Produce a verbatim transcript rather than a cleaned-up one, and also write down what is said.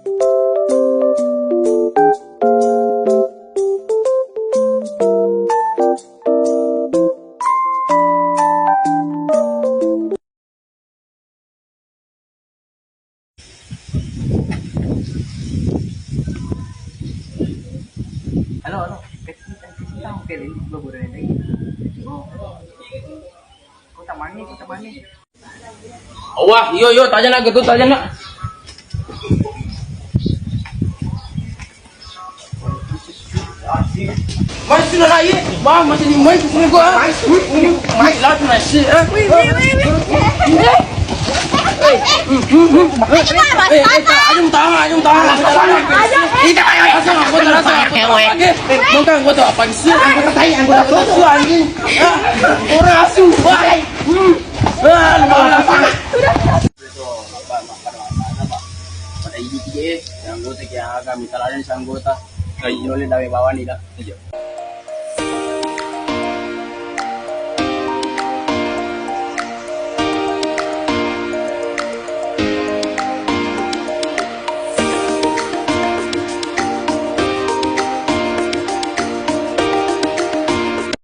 Halo, halo. Kecil, kecil, tahu ke ini? Gua baru ada ini. Kota mana? Kota mana? Wah, yo, yo, tajana gitu, tajana. Masih sudah lagi, wah, masih di main sini gua. Main, main, main, lah, masih, eh. Eh, eh, eh, eh, ayo, tahan, ayo, tahan. Ayo, ayo, ayo. Langsung, gua tuh, langsung, gua tuh, apa sih? Anggota saya, anggota saya, anjing. Ah, orang asu, wah. Hmm. Ah, lu malah apa? Itu, Pak, Pak, Pak, Pak, Pak. Pada ini, eh, yang anggota kayak aga, misalnya si anggota. Ayo, oleh dawe bawah nih, dah. Iya.